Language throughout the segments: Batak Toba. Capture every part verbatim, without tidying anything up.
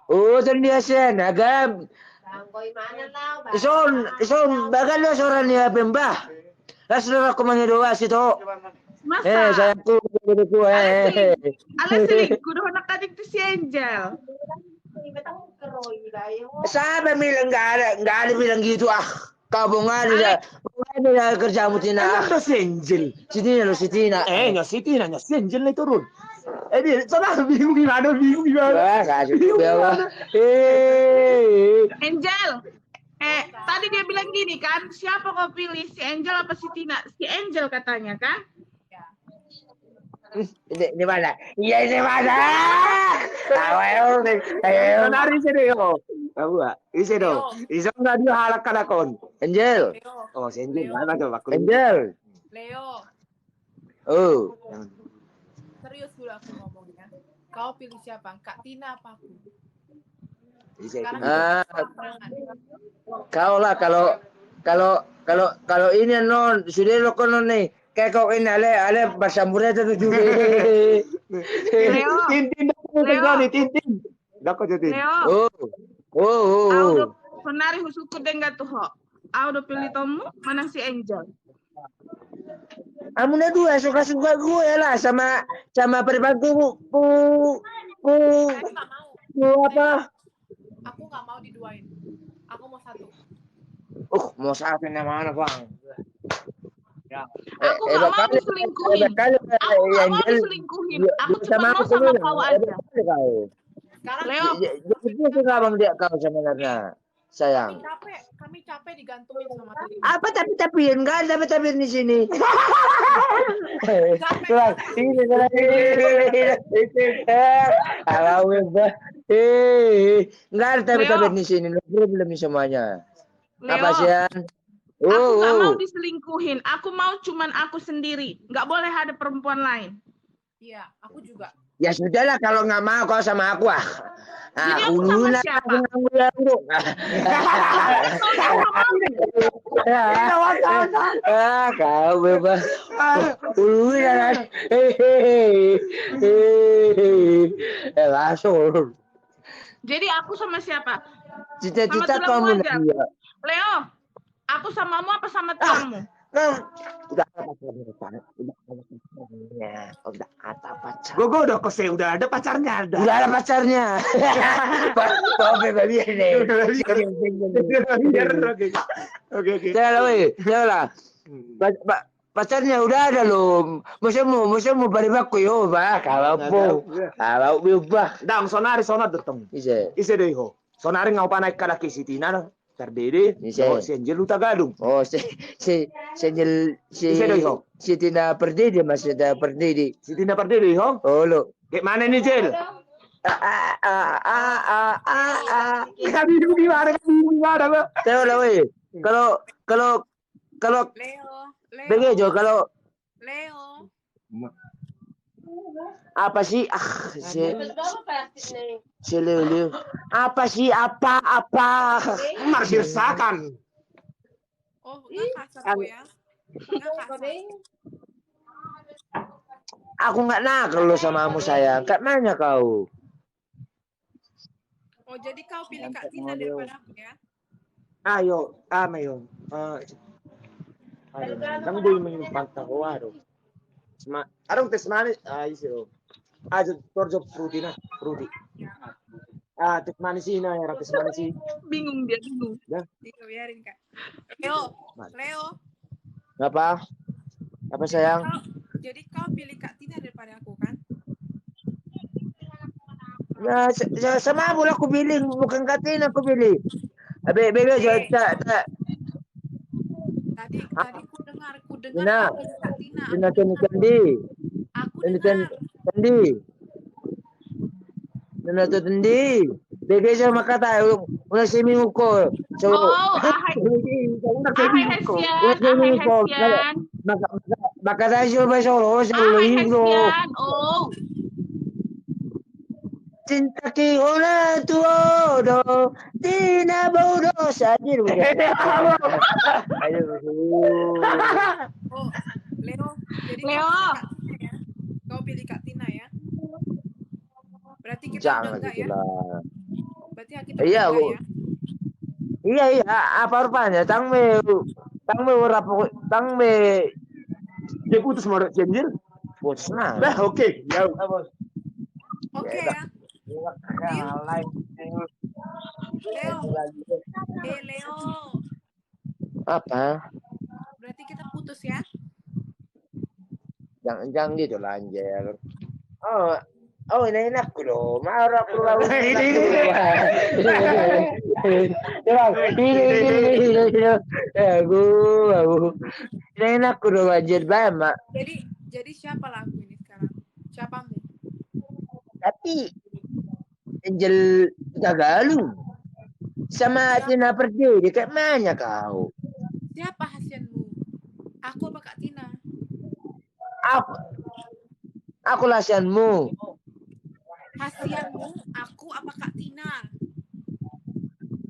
Oh, Tondia Sian, agam. Ison, ison, bagan lo soran ya pemba. Las lo aku mangido wasit ho. Eh, sayangku, begitu, eh. Ala selingkuh, dohot anak tadi tu si Angel. Siapa bilang nggak ada, nggak ada bilang gitu, ah. Kau bongari ya. Bongari ya kerjamu Tina. Emang do si Angel? Si Tina lo, si Tina. Eh, nyo si Tina, nyo si Angel nih turun. Eh, dia, coba bingung gimana, bingung gimana? Wah, kasih bingung gimana? Eh. Angel. Eh, tadi dia bilang gini kan, siapa kau pilih, si Angel apa si Tina? Si Angel katanya kan? Ini, ini mana? Iya, ini mana? Ayo, ayo. Sonari sini yo. Abu, ise do. Ise do, dia halak kalakon. Angel. Oh, si Angel. Mana tuh, Pak? Angel. Leo. Oh. Serius dulu aku ngomongnya. Kau pilih siapa? Kak Tina apa aku? Sekarang kita pasangan. Kau lah, kalau, kalau, kalau, kalau ini non sudah lo kono nih. Kayak kau ini ale, ale bersamburat itu juga. Leo. Tintin, Leo. Tintin. Dako jadi. Leo. Oh. Oh, oh, oh. Sonari husukut denggan tuh ho. Au do pilih tomu, manang si Angel. Amu na dua suka-suka gue ya lah sama, sama perbanku ku, ku, ku apa? Aku nggak mau diduain. Aku mau satu. Uh, mau satu yang mana, Bang? Ya. Aku nggak mau diselingkuhin. Aku nggak mau diselingkuhin. Aku cuma mau sama kau aja. Leo. Jadi dia suka, Bang, dia kau sebenarnya. Sayang. Kami capek, kami capek digantungin sama telur. Apa tapi-tapian? Nggak ada tapi-tapian di sini. Capek. Ini, ini, ini. Kalau gue, eh, nggak ada tapi-tapian di sini. No problem semuanya. Leo, apa, Sian? Aku nggak mau diselingkuhin. Aku mau cuman aku sendiri. Nggak boleh ada perempuan lain. Iya, aku juga. Ya sudahlah, kalau nggak mau kau sama aku, ah. Ah, jadi aku sama siapa? Ah, kau bebas. Ulunya kan. Eh, langsung. Jadi aku sama siapa? Cita-cita kamu. Leo, aku samamu apa sama tulangmu? Nah, udah ada pacarnya, Pak. Udah ada pacarnya. Udah ada pacar. Gue, gue udah kose, udah ada pacarnya, ada. Udah ada pacarnya. Pak, Pak, Pak, biar deh. Biar, oke. Oke, oke. Jangan lah, weh. Jangan lah. Pak, Pak, pacarnya udah ada loh. Masa mau, masa mau balik bakku yo, bah. Kalau po. Kalau bebas. Dang, sonari sonat detong. Ise. Ise dei ho. Sonari ngau panai kalaki si Tina. Pardede, ise? Oh, si Angel Hutagalung. Oh, si, si, si Angel, si, ise do i ho? Si Tina Pardede, Mas, Tina Pardede. Si Tina Pardede i ho? Olo. Kayak mana nih, Jel? Ah, ah, ah. Kami di mana, kami di mana, Bang? Tahu lah, weh. Kalau, kalau, kalau Leo, Leo. Begitu, kalau Leo. Apa sih? Ah, si, si Leo, Leo. Apa sih? Apa, apa? Marsirsatan. Oh, nggak kasar gue ya. Nggak kasar. Aku nggak nakal lo sama kamu, sayang. Kayak mana kau? Oh, jadi kau pilih Kak Tina daripada aku ya? Ayo, ame yo. Eh, ayo, nang dulu minum Fanta ho, aduh. Sma-, adong teh manis, ah, isi lo. Ah, jo, tor jo fruity na, fruity. Ah, teh manis ini, ya, teh manis ini. Bingung dia, bingung. Ya. Iya, biarin, Kak. Leo, Leo. Apa? Apa, sayang? Jadi kau, jadi kau pilih Kak Tina daripada aku, kan? Ya, sa-, sa-, sama pula aku pilih, bukan Kak Tina aku pilih. Abe, bebe, tak, tak. Tadi, tadi ku dengar, ku dengar kau pilih Kak Tina. Tina, Tina, Tina. Aku dengar. Tina, Tina. Nana tu tendi. Bege jo makata, una semi uko. So, oh, ahai. Ahai Hesian, ahai Hesian. Maka, maka, maka tayo ba solo, solo ingro. Ahai Hesian, oh. Cinta ki ona tuo do, tina bodo sadir. Ayo. Oh, Leo, jadi Leo. Kau pilih Kak Tina ya? Kau pilih Kak Tina ya? Berarti kita udah enggak ya? Jangan gitu lah. Iya, iya, apa rupanya? Tang me, tang me ora pokok, tang me. Dia putus menurut si Angel. Putus nah. Bah, oke. Ya. Oke ya. Leo. Eh, Leo. Apa? Berarti kita putus ya? Jangan, jangan gitu lah, Angel. Oh, oh, ini enakku loh. Marah aku lalu. Ini, ini, ini. Ini, ini, ini. Aku, aku. Ini enakku loh, Angel. Baik, Mak. Jadi, jadi siapa lah aku ini sekarang? Siapamu? Tapi Angel Tagalung. Sama Tina Pardede, kayak mana kau? Siapa hasianmu? Aku apa Kak Tina? Aku, aku lah hasianmu. Hasianmu, aku apa Kak Tina?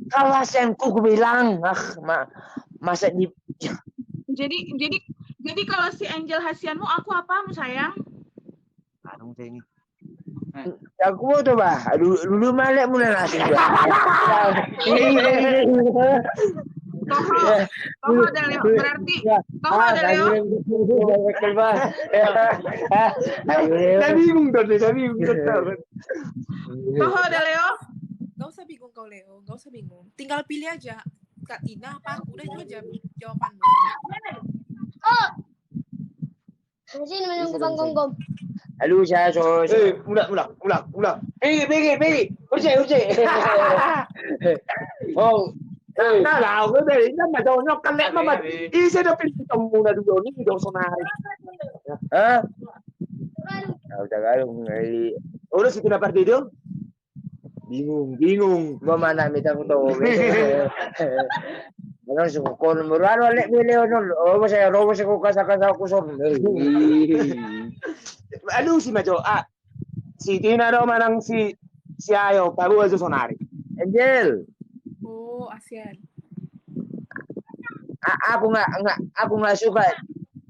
Kau hasianku, ku bilang. Ah, ma, masa di. Jadi, jadi, jadi kalau si Angel hasianmu, aku apamu, sayang? Anu, saya ini. Aku mau coba. Aduh, dulu malek mulai langsung. Toho, toho dah, Leo. Berarti toho dah, Leo. Dah bingung dah, dah bingung dah. Toho dah, Leo. Gak usah bingung kau, Leo. Gak usah bingung. Tinggal pilih aja. Kak Tina apa aku? Udah itu aja jawabanmu. Masih menunggu Bang Gomgom. Halo, saya so, so. Eh, ulang, ulang, ulang, ulang. Pergi, pergi, pergi. Urce, urce. Oh. Nah, lah, gue dari ini mah jauh nyokal, lek mah, mah. Ih, saya udah pilih kamu, udah dulu nih, udah sonari. Hah? Udah, kalau ngai. Udah, si Tina Pardede. Bingung, bingung. Gua mana minta foto. Langsung kon merano lek bele on. Oh, saya robo, saya kok kasa-kasa aku son. Aduh, si Majo. Ah, si Tina do manang si, si Ayo, paboa jo sonari. Angel. Oh, asian. A-, aku nggak, nggak, aku nggak suka.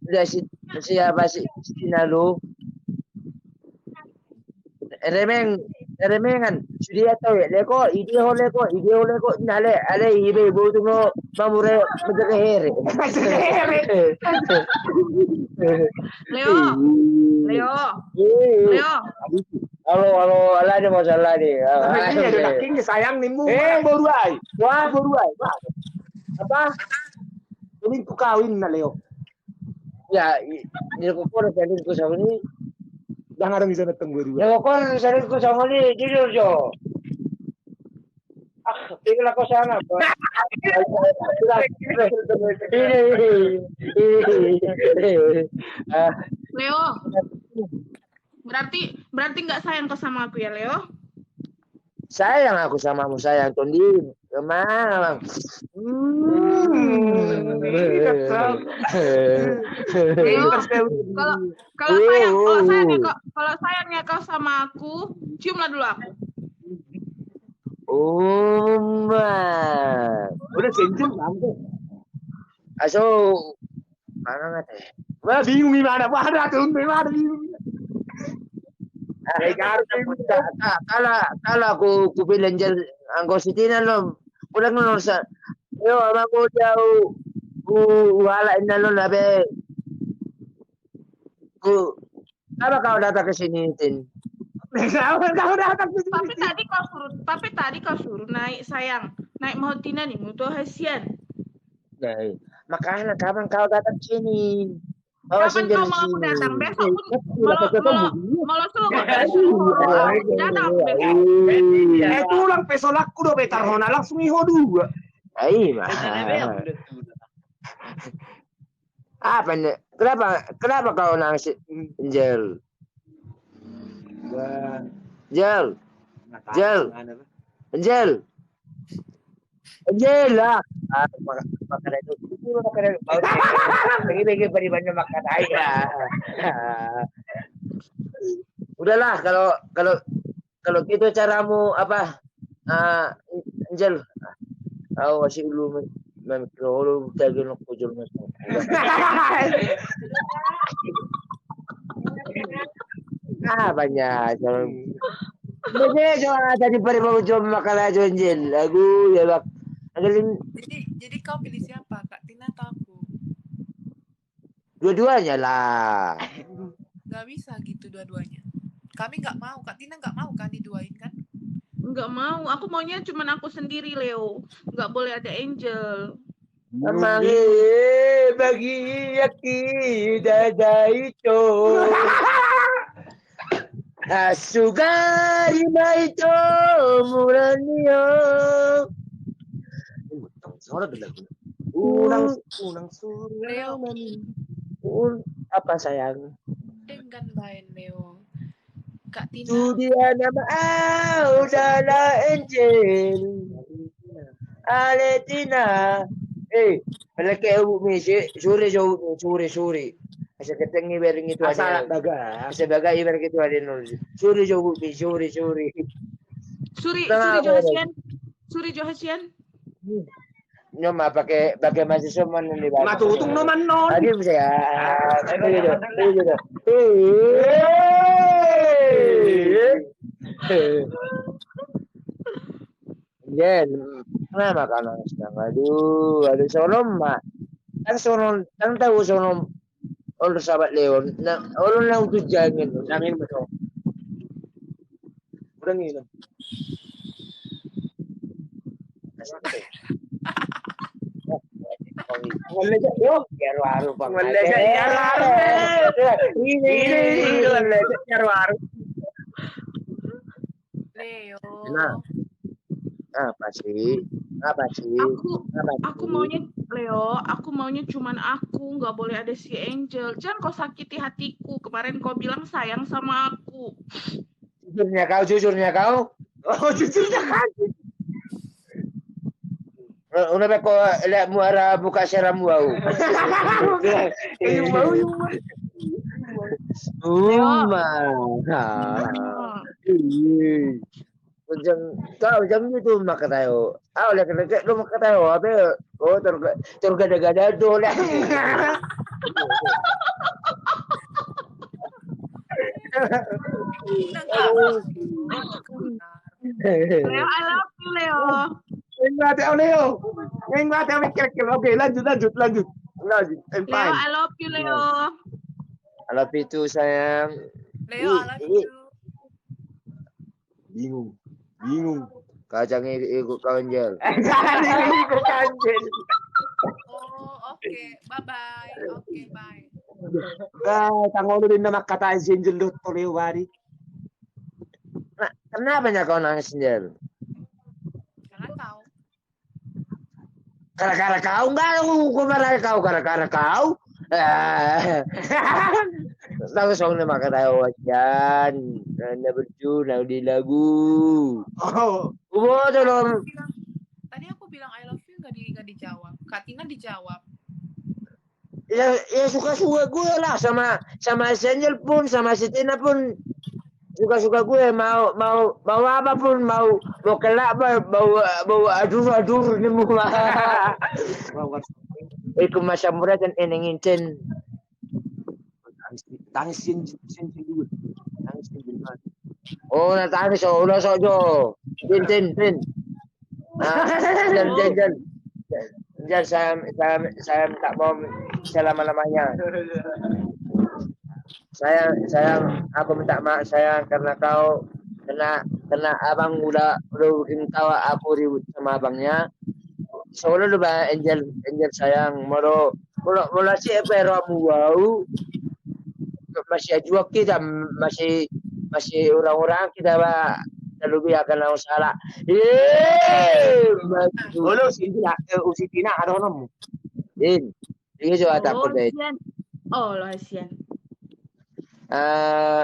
Dia si, siapa si, si Tina lu? Remeng, remengan. Sudia tau ya, leko, ide ho leko, ide ho leko, nale, ale, ibe, botu no, mamure, menjaga here. Leo, Leo. Leo. Halo, halo, ala ni, masalah ni. Tapi ini ada daging, sayang ni mu. Eh, boru ai. Wah, boru ai. Wah. Apa? Ini ku kawin na, Leo. Ya, i-, ini ku kawin, jadi ku sama ni. Jangan ada bisa datang boru. Ya, ku kawin, jadi ku sama ni, jujur jo. Ah, tinggal aku sana, Bang. Ini, ini, ini. Ah. Leo. Berarti, berarti nggak sayang kau sama aku ya, Leo? Sayang aku samamu, sayang, tondi. Emang, emang. Hmm, ini kan. Leo, kalau, kalau sayang, kalau sayangnya kau, kalau sayangnya kau sama aku, ciumlah dulu aku. Uma. Udah senjung, bangke. Aso. Mana nggak teh? Wah, bingung gimana? Wah, ada tuh, gimana bingung? Ah, eh, ka-, ka-, kala, kala ku, ku pilih Angel, anggo si Tina lo, udah ngelor sa. Yo, ama ku jauh, ku, wala inna lo, nabe. Ku, apa kau datang ke sini, Tin? Apa kau datang ke sini, Tin? Tapi tadi kau suruh, tapi tadi kau suruh naik, sayang. Naik mau Tina ni, mau tuh hasian. Nah, iya. Makanya kapan kau datang sini? Kapan kau mau datang? Besok pun, kalau, kalau, kalau suruh, kalau suruh datang besok. Eh, tulang pesolakku do betar hona langsung iho dua. Ai, mah. Apa nih? Kenapa, kenapa kau nangis, Angel? Angel. Angel. Angel. Angel lah. Ah, maka, maka itu. Maka itu. Bagi-bagi beribadah maka aja. Udahlah, kalau, kalau, kalau gitu caramu, apa, ah, Angel. Au, asi ulu, memikir ulu, tagi nok kujur mas. Ah, banyak. Bege jo ada di pari mau jom makan aja, Angel. Lagu ya, Bang. Angel ini Jadi, jadi kau pilih siapa, Kak Tina atau aku? Dua-duanya lah. Nggak bisa gitu dua-duanya. Kami nggak mau, Kak Tina nggak mau kan diduain kan? Nggak mau, aku maunya cuman aku sendiri, Leo. Nggak boleh ada Angel. Amang e, bagi aki dadai co. Asugari mai co murani o. Unang, unang, unang. Leo. Un-, apa, sayang? Dengan baen, Leo. Kak Tina. Tu dia nama au dala Angel. Ale Tina. Eh, maleke obuk mi, si-, suri jo obuk mi, suri, suri. Asa keteng i bering itu. Asa ada baga. Asa baga i bering itu ada nol. Suri jo obuk mi, suri, suri. Suri, suri jo hasian. Suri jo hasian. Nyo ma pake, pake masih soman ni bang. Matutung no man non. Tadi bisa ya. Ayo, ayo, ayo. Jen, kenapa kau nangis nang? Aduh, aduh, sonom ma. Kan sonom, kan tahu sonom. Olo sahabat Leon, na olo na utu jangin. Jangin betul. Udah ngilu. Ngeleja yo. Biar waru bang. Ngeleja biar waru. Ini, ini, ini, ngeleja biar waru. Leo. Nah. Apa sih? Apa sih? Aku, apa sih? Aku maunya, Leo, aku maunya cuman aku, nggak boleh ada si Angel. Jangan kau sakiti hatiku. Kemarin kau bilang sayang sama aku. Jujurnya kau, jujurnya kau. Oh, jujurnya kau. Eh, udah beko lihat muara buka seram wau. Iya, wau, iya, wau. Uma. Leo. Ha. Hmm. Iya. Jam, kau jam itu maka tahu. Au lek lek lu maka tahu apa? Oh, terga-, tergada-gada tu lah. Leo, I love you, Leo. Yang mati, oh, Leo. Yang mati, oh, mikir, mikir. Oke, lanjut, lanjut, lanjut. Lanjut. I'm Leo, fine. I love you, Leo. I love you too, sayang. Leo, I love you. Bingung. Bingung. Kacang i-, ikut kau, Angel. Kacang i-, ikut kau, Angel. Oh, oke. Bye-bye. Oke, bye. Eh, tangolu din nama kata si Angel dohot Leo bari. Nah, kenapa nya kau nangis, Angel? Karena kau. Gara-gara kau, enggak, aku, aku marah kau, gara-gara kau. Eh. Tahu song nama kata wajan. Nanda berju, nau di lagu. Oh. Ubo tolong. Tadi aku bilang, tadi aku bilang I love you, nggak di-, nggak dijawab. Kak Tina dijawab. Ya, ya suka-suka gue lah sama, sama si Angel pun, sama si Tina pun. Suka-suka gue mau, mau, mau apa pun, mau, mau kelak, mau, mau, mau aduh, aduh, ini mau. Ikut masa murah dan eneng incen. Tangis, tangis sin, sin, sin dulu. Tangis sin dulu. Oh, na tangis, oh, udah sok jo. Tin, tin, tin. Nah, Angel, Angel, Angel. Angel, saya, saya, saya minta maaf selama-lamanya. Sayang, sayang, aku minta maaf, sayang, karena kau, karena, karena abang udah, udah bikin tawa aku ribut sama abangnya. Soalnya udah banyak Angel, Angel sayang, moro, moro, moro si apa ya, rohamu wau. Masih ajuak kita, masih, masih orang-orang kita, ba, terlebih akan nau salah. Ye, maju. Olo, si Tina, eh, si Tina, ada orang. Din, ini coba tak. Oh, percaya. Sian. Oh, lo sian. Eh,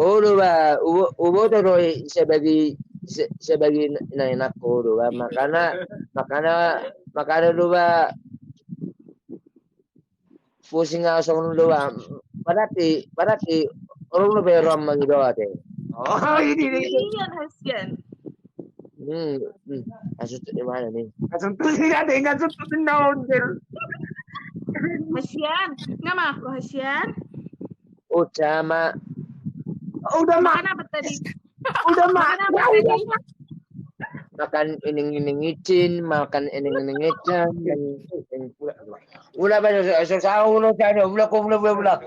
olo ba, ubo, ubo to do i sebagai, se-, sebagai na-, na enak ko do ba. Makana, makana, makana do ba, pusing au songon do ba. Berarti, berarti orang do be rom mangido ate. Oh, ini, ini, ini. Iya, kasihan. Hmm, hmm. Maksud di mana nih? Maksud tuh sih ada yang maksud tuh daun, Jel. Kasihan. Nggak mau aku, kasihan. Oh, sama. Oh, udah, Mak. Makan apa tadi? Udah makan apa tadi? Makan ining-ining icin, makan ining-ining icin, dan, dan pula. Udah, udah, udah, udah, udah, udah, udah, udah, udah.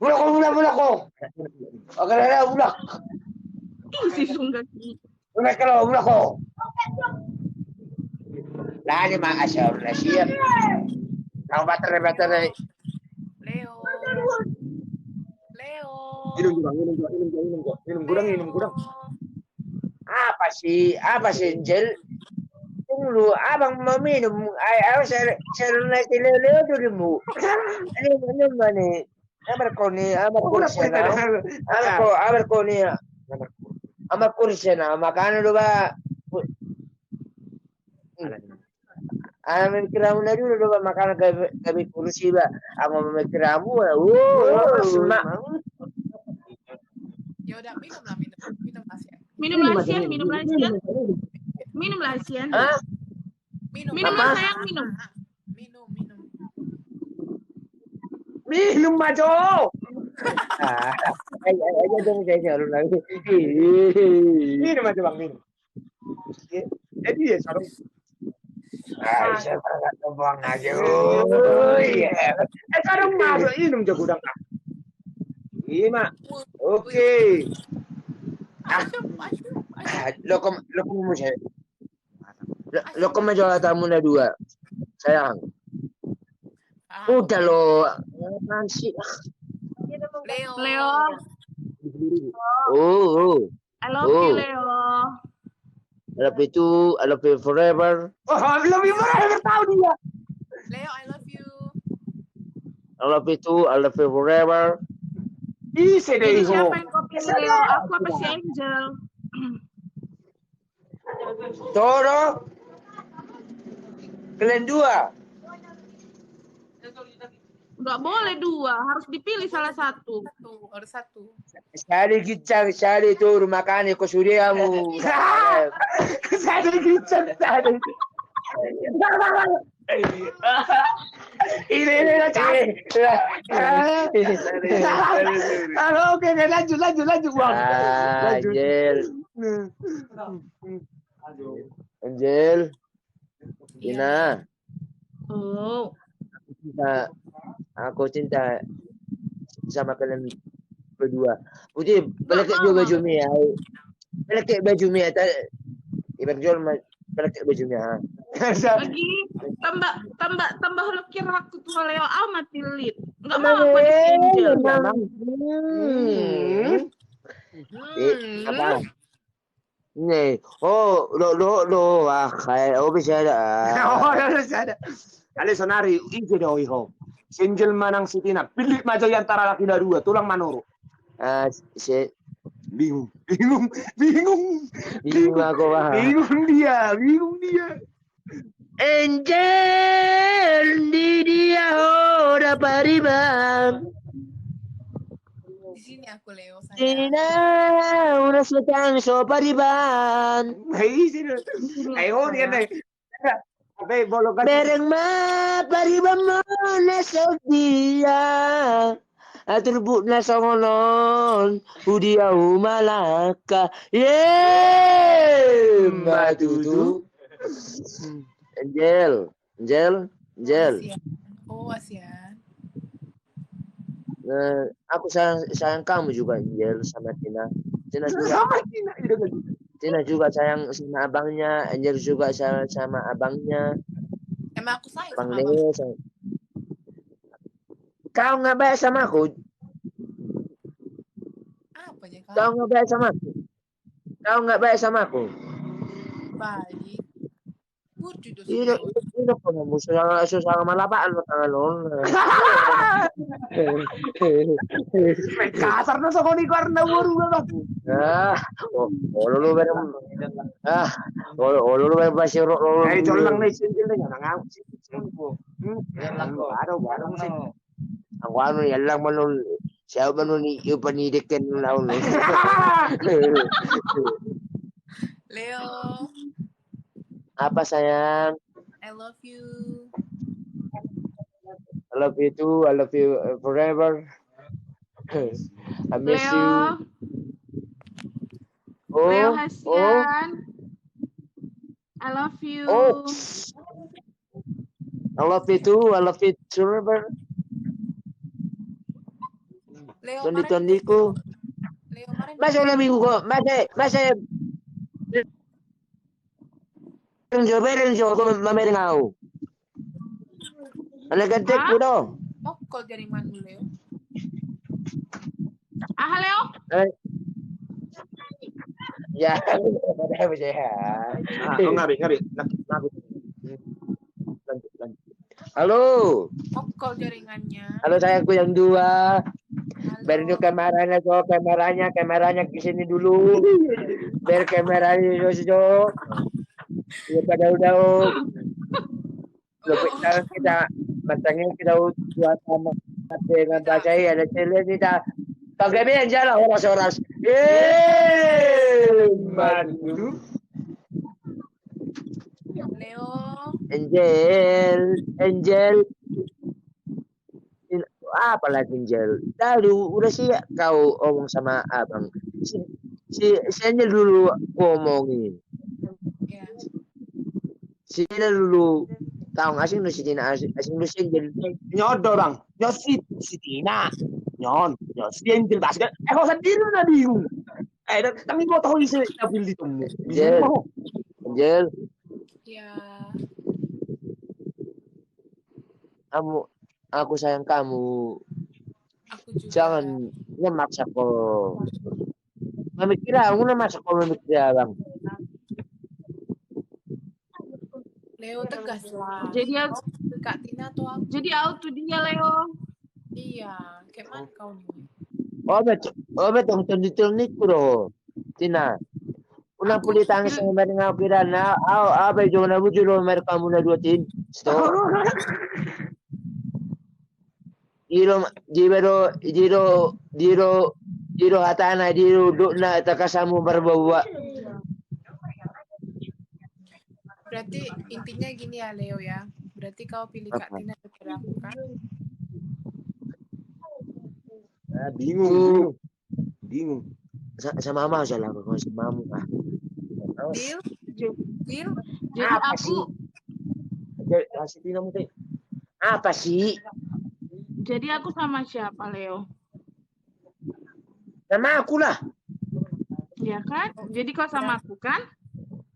Udah, udah, udah, udah. Oke, udah, udah. Ih, si Sungga. Udah, kalau udah, kok. Lah, ini mah asal udah siap. Kau baterai, baterai. Leo. Leo. Minum, Gudang, minum, Gudang, minum, Gudang, minum, Gudang. Minum, Gudang, minum, Gudang. Apa sih, apa sih, Angel? Tunggu, abang mau minum. Ayo, ayo, saya, saya lunasi Leo, Leo dulu, Bu. Ini minum, nih. Amarkoni, amarkoni sena. Amarko, amarkoni. Amarkoni sena, makana do ba. Ana mikiramu na dulu do ba, makana gabe, gabe kursi ba. Ama mikiramu, oh, sema. Ya udah, minumlah, minum, minumlah, Sian. Minumlah, Sian, minumlah, Sian. Minumlah, Sian. Hah? Minum. Minumlah, sayang, minum. Minum, minum. Minum, Majo. Ah, ayo, ayo, ayo, dong, saya, saya, lu lagi. Minum aja, Bang, minum. Jadi ya, sarung. Ah, saya pernah tebang aja. Oh, iya. Eh, sarung masuk, minum jago dong, Kak. Iya, Mak. Oke. Ah, lo kom, lo kom saya. Lo, lo kau menjual tamu na dua, sayang. Ah. Udah lo, apaan sih? Leo. Leo. Oh, oh. I love you, Leo. I love you too. I love you forever. Oh, I love you forever, tahu dia. Leo, I love you. I love you too. I love you forever. Ih, sedih. Jadi siapa yang kau pilih, Leo? Aku apa si Angel? Toro. Kalian dua. Nggak boleh dua, harus dipilih salah satu. Satu, harus satu. Sada ginjang, sada toro, makana ko sude amu. Sada ginjang, sada. Ini, ini, ini, cari. Halo, oke, oke, lanjut, lanjut, lanjut, Bang. Ah, lanjut. Angel. Angel. Iya. Ina. Oh. Cinta. Aku cinta sama kalian berdua. Putih, balik ke baju Mia. Balik ke baju Mia. Ibar jual, balik ke baju Mia. Lagi tambah, tambah, tambah lo kira aku tuh Leo amat, Tilit. Nggak mau aku jadi Angel. Hmm. Eh, apa? Nih, oh, lo, lo, lo, ah, kayak, oh, bisa ada. Oh, bisa ada. Kali sonari, ije do, iho. Si Angel manang si Tina. Pilih ma jo antara laki na dua, tulang manuru. Ah, si. Bingung, bingung, bingung. Bingung aku, Bang. Bingung dia, bingung dia. Angel, di dia ho da pariban. Di sini aku, Leo, sayang. Tina, udah sedang so pariban. Hei, sini. Ayo, dia naik. Bereng ma paribanmuna sadia, atur buk na songon on, tu dia humalangka. Ye, ma tutu. Angel, Angel, Angel. Oh, Asian. Eh, aku sayang, sayang kamu juga, Angel, sama Tina. Tina juga. Sama Tina, iya, kan? Tina juga sayang sama abangnya, Angel juga sayang sama abangnya. Emang aku sayang sama abang. Kau nggak baik sama aku. Apanya, Kak? Kau nggak baik sama aku. Kau nggak baik sama aku. Baik. Ina, ina, kamu susah, susah sama lapangan, tangan on. Kasar na sokoni karena baru, Bang. Ah, oh, olo lu bareng. Ah, olo, olo lu bareng pasti ro, ro. Eh, collang nih, sintil nih, nang aku, sintil, sintil. Hmm. Baru, baru sih. Aku anu, ya lang manun, siapa manun, iyo panideken laun. Leo. Apa, sayang? I love you. I love you too. I love you, uh, forever. I miss you. Leo. Leo Hasian. I love you. I love you too. I love you too, brother. Tondi-tondiku. Masa ulang minggu ko, masa, masa. Bereng jo, bereng jo, ko mamereng au. Anak gantekku do. Mokol jaringanmu, Leo. Aha, Leo? Ya. Ngabe, ngabe. Lanjut, lanjut. Halo. Mokol jaringannya. Halo sayangku yang dua. Halo. Biar itu kameranya, so, kameranya, kameranya ke sini dulu. Biar kameranya, so, so. Ya, pada udah, oh. Lo kita, kita, matangnya kita dua sama dengan bahasa ya, ada cewek kita. Pakai band jalan horas-horas. Eh, mantu. Leo. Angel, Angel. Apa lagi, Angel? Tadi udah sih kau omong sama abang. Si, si, si Angel dulu ku omongin. Si Angel dulu. Tahu asing lu si Tina, asing, asing lu si Angel. Nyodo, Bang. Nyo si, si Tina. Nyon, nyo si Angel basket. Eh, kau sendiri na bingung. Eh, datang ibu tahu isi dapil di temu. Angel. Angel. Ya. Kamu, aku sayang kamu. Aku juga. Jangan, jangan maksa ko. Memikir aku na maksa ko memikir abang. Leo, tegas lah. Jadi aku, Kak Tina atau aku? Jadi aku tuh dia, Leo. Iya, kayak mana kau nih? Oh, betul. Oh, betul. Tonton di telnikku do. Tina. Unang puli tangan sama dengan aku kira na. Au, apa itu na bujur lo mereka muna dua tim. Stop. Iro, jiba do, jiro, jiro, jiro hatana, jiro dukna takasamu barbabua. Berarti intinya gini ya, Leo ya. Berarti kau pilih Kak Tina daripada aku kan? Ah, bingung, bingung. Bingung. Sa-, sama mama salah kau sama mama. Deal? Deal? Jadi aku. Apa sih? Jadi, kasih Tina mungkin. Apa sih? Jadi aku sama siapa, Leo? Sama aku lah. Ya kan? Jadi kau sama aku kan?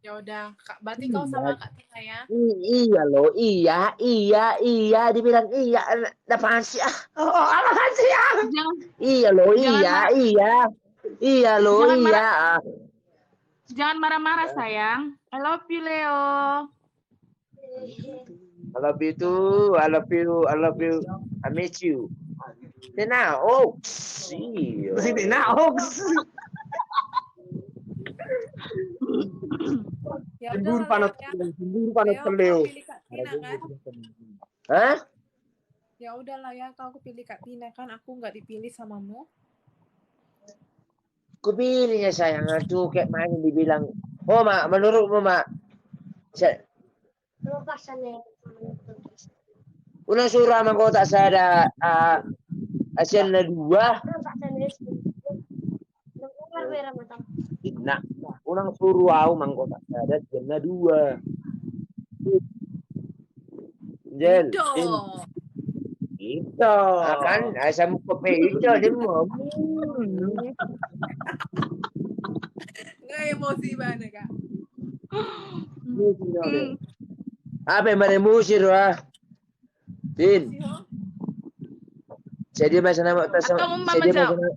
Ya udah, Kak, berarti kau sama Kak Tina ya? Iya lo, iya, iya, iya, dibilang iya, apaan sih ah? Oh, apaan sih ah? Iya lo, iya, iya. Iya lo, iya. Jangan marah-marah sayang. I love you, Leo. I love you too. I love you. I love you. I miss you. Tina, oh, see you. Tina, oh. Cemburu panas, cemburu panas Leo. Hah? Ya udahlah ya, kalau aku pilih Kak Tina kan, aku nggak dipilih samamu. Kupilihnya sayang, tuh kayak mana dibilang. Oh, Mak, menurutmu, Mak? Unang suru amang kotak sada, ah, asian na dua. Inna, unang suru au amang kotak sada, asian na dua. Jel. Itu. Itu. Akan asam kopi itu dia mau. Nggak emosi banget, Kak. Apa yang emosi, Roa? Tin. Jadi masa nama tas. Jadi masa nama.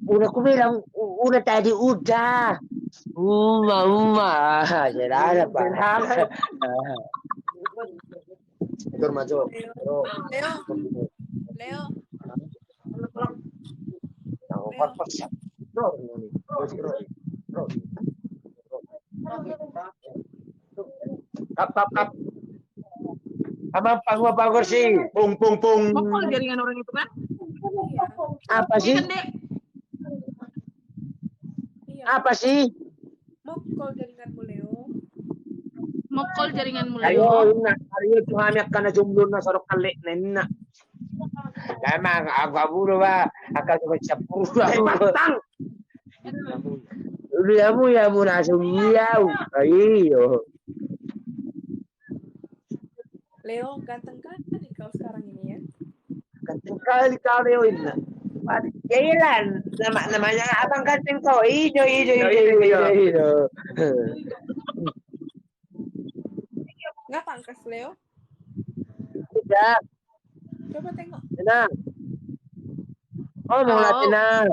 Udah aku bilang, udah tadi udah. Uma, uma. Jadi ada, Pak. Leo. Leo. Leo. Kap, kap, kap. Amang pangua pangua si. Pung, pung, pung. Mokol jaringan orang itu kan? Apa sih? Apa sih? Mokol jaringanmu, Leo. Mokol jaringanmu, Leo. Ayo, inna. Ayo, Tuhan, yang kena jomblo na sorok kali, nenna. Emang aku buru ba, aku coba capur. Eh, matang. Ia mu, ia mu na sung ia u. Iyo. Leo, ganteng kali kau sekarang ini ya. Ganteng kali kau Leo ini. Ya iyalah, nama, namanya abang ganteng kau. Ido, ido, ido, ido, ido. Nggak pangkas Leo? Tidak. Coba tengok. Tina. Oh, mau lah Tina.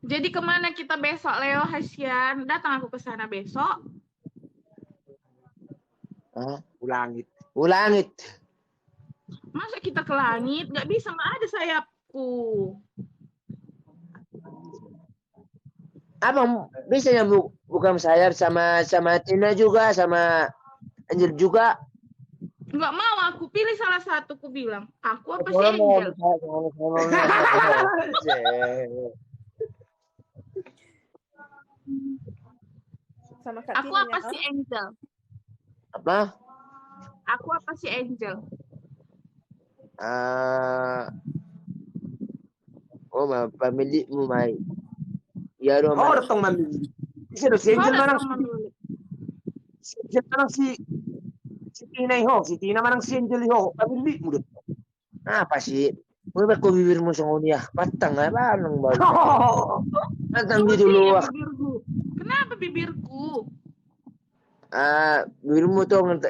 Jadi kemana kita besok Leo, Hasian? Datang aku ke sana besok. Ah, ulangit. Ulangit. Masa kita ke langit? Nggak bisa, nggak ada sayapku. Abang bisa ya bu bukan sayap sama sama Tina juga sama Angel juga. Nggak mau aku pilih salah satu, ku bilang aku apa si Angel. Sama Kak Aku Tina apa ya? Si Angel? Apa? Aku apa si Angel? Ah, oh, ma pamilihmu mai. Iya dong. Oh, datang mami. Bisa dong si Angel mana? Si Angel mana si si Tina iho, si Tina mana si Angel iho, pamilihmu dong. Apa sih? Gue bako bibirmu songoni ah, patang ah, banang banang. Patang gitu loh. Kenapa bibirku? Ah, bibirmu tong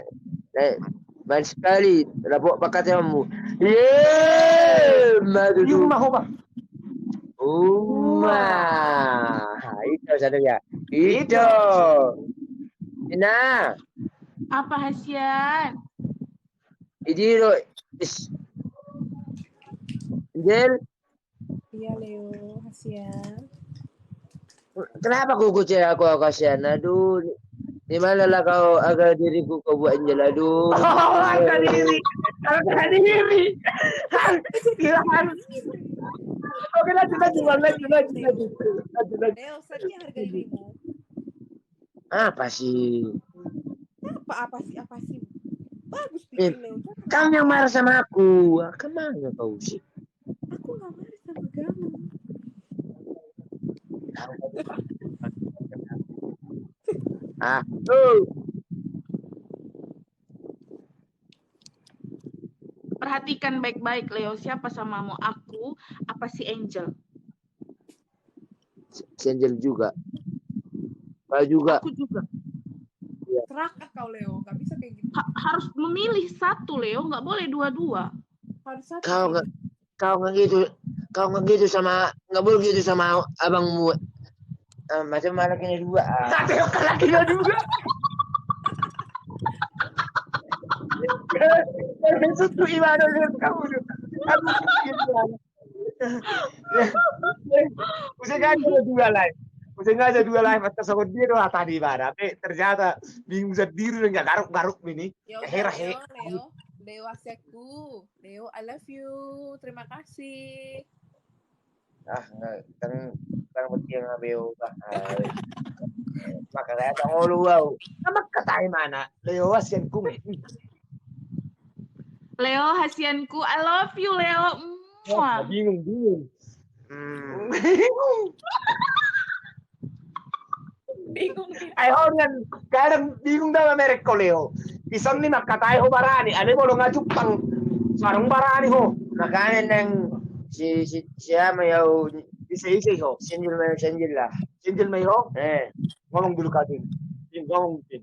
eh, banyak sekali. Lapok pakat ya mu. Ye, madu. Di rumah apa? Uma. Itu sadar ya. Itu. Tina. Apa Hasian? Idi do is Angel. Iya Leo, Hasian. Kenapa kau kucek aku, aku Hasian? Aduh, di mana lah kau harga diriku kau buat Angel? Aduh. Oh, harga diri, harga diri. Oke, lanjut, lanjut, lanjut, lanjut, lanjut, lanjut. Leo, sedih harga dirimu. Apa sih? Apa, apa sih, apa sih? Bagus pikir Leo. Kau yang marah sama aku. Kemana kau sih? Aku nggak marah sama kamu. Ah, tuh. Perhatikan baik-baik Leo, siapa samamu, aku apa si Angel? Si Angel juga. Kau juga. Aku juga. Iya. Serakah kau Leo, nggak bisa kayak gitu. Ha harus memilih satu Leo, nggak boleh dua-dua. Harus satu. Kau nggak, kau nggak gitu, kau nggak gitu sama, nggak boleh gitu sama abangmu. Ah, macam mana kena dua? Ah. Tapi kalau kena dua. Itu tuh gimana menurut kamu tuh? Aku pikir gimana? Usengaja dua live. Usengaja dua live atas sama dia doh tadi ibarat. Eh, ternyata bingung sendiri dengan garuk-garuk ini. Ya udah, Leo, Leo, Leo Asiaku. Leo, I love you. Terima kasih. Ah, kan kan bertiang abeo bah. Maka saya tak ngolu bau. Nama katai mana? Leo Asiaku. Leo Hasianku, I love you Leo. Bingung bingung. Bingung. Ai ho nian kadang bingung da merek ko Leo. Ison ni mangkatai ho barani, ale molo nga Jupang. Sarung barani ho. Makanya nang si si siapa ya? Ise ise ho. Sinjil main sinjil lah. Sinjil mai ho. Eh. Ngomong dulu kau Tin. Tin ngomong Tin.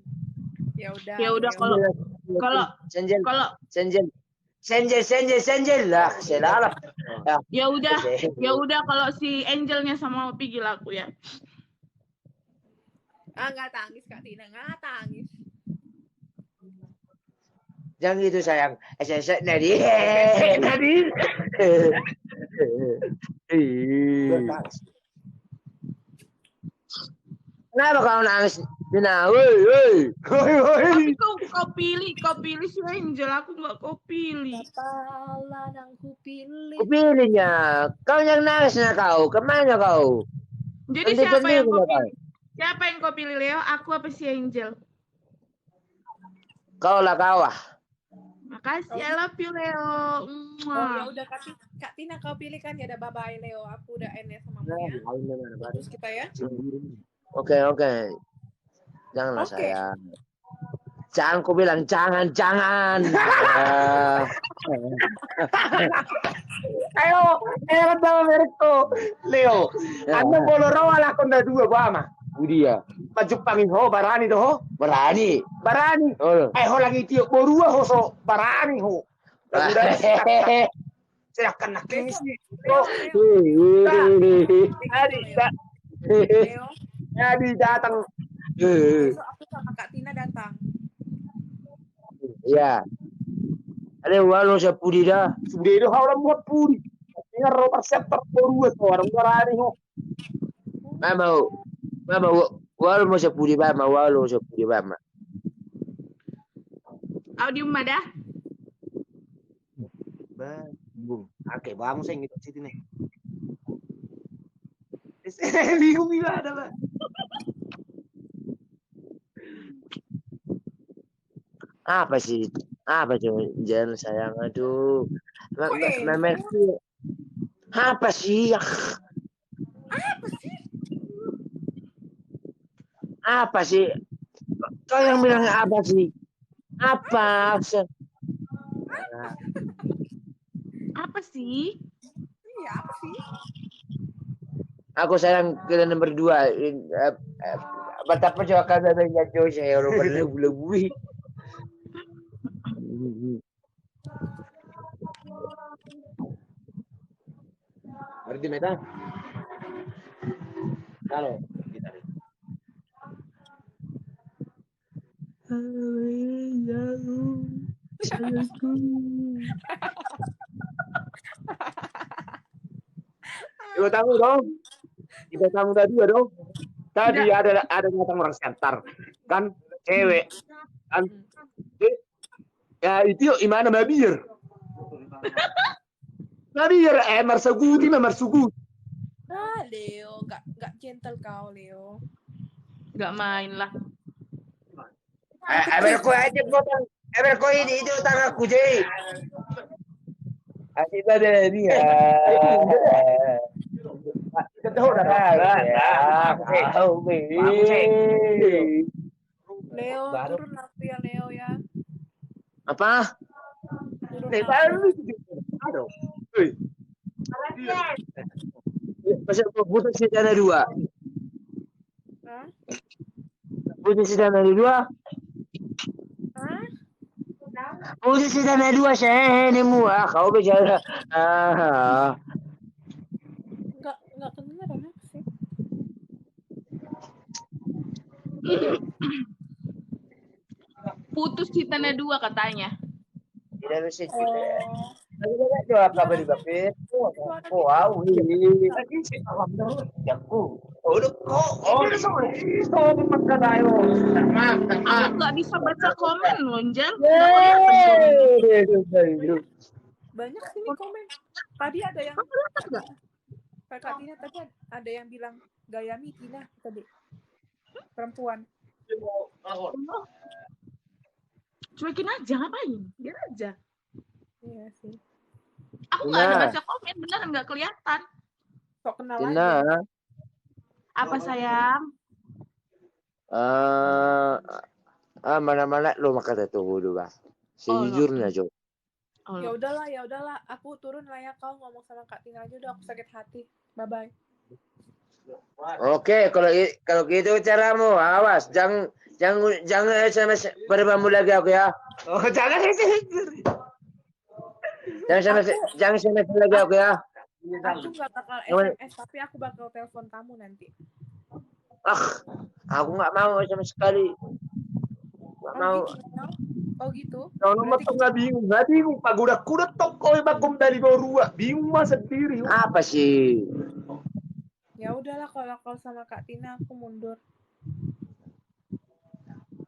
Ya udah. Ya udah kalau kalau Senjel, kalau senjel, senjel, senjel, senjel lah, selalu. Ya udah, ya udah kalau si Angelnya sama Opi gila aku ya. Ah, nggak tangis Kak Tina, nggak tangis. Jangan gitu sayang. Esek-esek nadi. Nadi. Ih. Kenapa kau nangis? Dina, woi, woi. Woi, woi. Tapi kau, kau pilih, kau pilih si Angel, aku nggak kau pilih. Apalah nang ku pilih. Ku pilihnya. Kau yang nangis na kau, kemana kau? Jadi siapa yang kau pilih? Siapa yang kau pilih, Leo? Aku apa si Angel? Kau lah kau ah. Makasih, I love you, Leo. Oh, ya udah, Kak Ti-, Kak Tina, kau pilih kan? Ya udah, bye-bye, Leo. Aku udah end ya sama kamu ya. Putus kita ya. Oke, oke. Janganlah, sayang. Jangan, ku bilang jangan, jangan. Ayo, ayo, Leo. Anda bolo ro alakon na dua, ba ma. Dia. Pajumpang ho, barani do ho? Barani. Barani. Eh, ho lagi tiok borua ho, so barani ho. Sedangkan nak kisi. Jadi, jadi datang. Besok aku sama Kak Tina datang. Iya. Ada walu sapudi da. Sude do, orang buat pudi. Dengar ro persepter borua, orang barani ho. Mama, mama, walu ma sapudi ba ma, walu ma sapudi ba ma. Audio ma da. Ba, bung. Oke, bangun saya ngitung situ nih. Bingung juga ada, Pak. Apa sih? Apa sih, Jan, sayang? Aduh. Apa sih? Ah. Apa sih? Apa sih? Kau yang bilang apa sih? Apa? Apa sih? Iya, apa sih? Aku sayang ke nomor dua. Betapa coba kami ada yang jauh, saya orang berlagu-lagu. Berarti meta. Kalau kita. Iba tamu dong. Iba tamu tadi ya dong. Tadi ada, ada datang orang Siantar, kan, cewek, kan. Ya itu yuk, imana mabir. Mabir, eh, marsaguti ma, marsugut. Ah, Leo, nggak, nggak gentle kau, Leo. Nggak main lah. Eh, eh, berko aja potong. Eh, berko ini, itu tanganku, Jay. Asik banget dia. Kita tahu dah, dah, dah, dah. Leo, turun nanti ya, Leo, ya. Apa? Turun nanti. Aduh. Hei. Masa gua putus si Dana dua. Hah? Putus si Dana dua. Hah? Putus si Dana dua, saya ini mua, kau bicara. Ah. Nggak, nggak kedengeran apa sih? Putus si Dana dua katanya. Tidak bisa juga. Tapi dia nggak jawab apa di bapakku. Oh, wow, ini. Lagi sih, alhamdulillah. Jago. Oh, udah, oh, oh, udah sama. Oh, makan ayo. Minta maaf, minta maaf. Aku nggak bisa baca komen loh, Jan. Nggak kelihatan komen. Banyak sini komen. Tadi ada yang, Kakak Tina tadi ada yang bilang, "Gaya mi, Tina," tadi. Perempuan. Cuekin aja, ngapain? Biar aja. Iya sih. Aku nggak ada baca komen, beneran nggak kelihatan. Sok kenal aja. Apa, sayang? Eh, ah, mana-mana lo maka tahu dulu, bah. Sejujurnya, Jo. Ya udahlah, ya udahlah. Aku turun lah ya, kau ngomong sama Kak Tina aja udah, aku sakit hati. Bye-bye. Oke, kalau i-, kalau gitu caramu, awas, jangan, jangan, jangan S M S berbamu lagi aku ya. Oh, jangan S M S. Jangan S M S, jangan S M S lagi aku ya. Aku nggak bakal S M S, tapi aku bakal telepon kamu nanti. Ah, aku nggak mau sama sekali. Nggak mau. Oh gitu. Kalau nomor tengah bingung, nggak bingung. Pagudak-gudak toko, bagom dari dua, bingung mah sendiri. Apa sih? Ya udahlah, kalau, kalau sama Kak Tina aku mundur.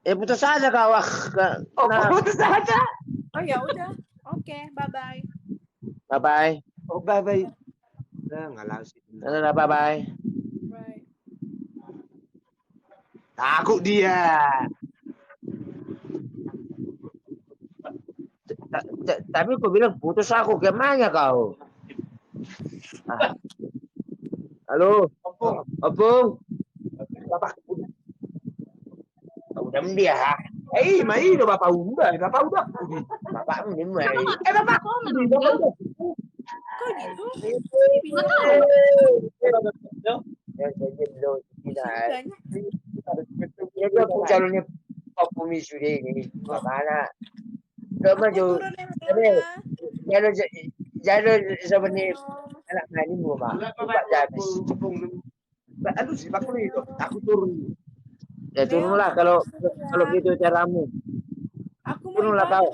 Eh, putus aja kau, ah. Oh, putus aja. Oh ya udah. Oke, bye-bye. Bye-bye. Oh, bye-bye. Udah, nggak langsung. Udah, bye-bye. Bye. Takut dia. Tapi kau bilang putus aku, kemana kau? Ah. Halo, Ompung. Ompung. Bapak uda. Uda dia. Eh, mai do bapak uda, bapak uda. Bapak ini mai. Eh, bapak. Kok gitu? Kok gitu? Bisa tahu? Ya, saya belum. Tidak. Banyak. Jadi aku calonnya Pak Pumi sudah ini. Makanya. Coba jo. Jalo, jalo sebenarnya anak main gua, Pak. Pak James. Aduh, si Pak Pumi itu. Aku turun. Ya, turunlah kalau, kalau gitu caramu. Turunlah kau.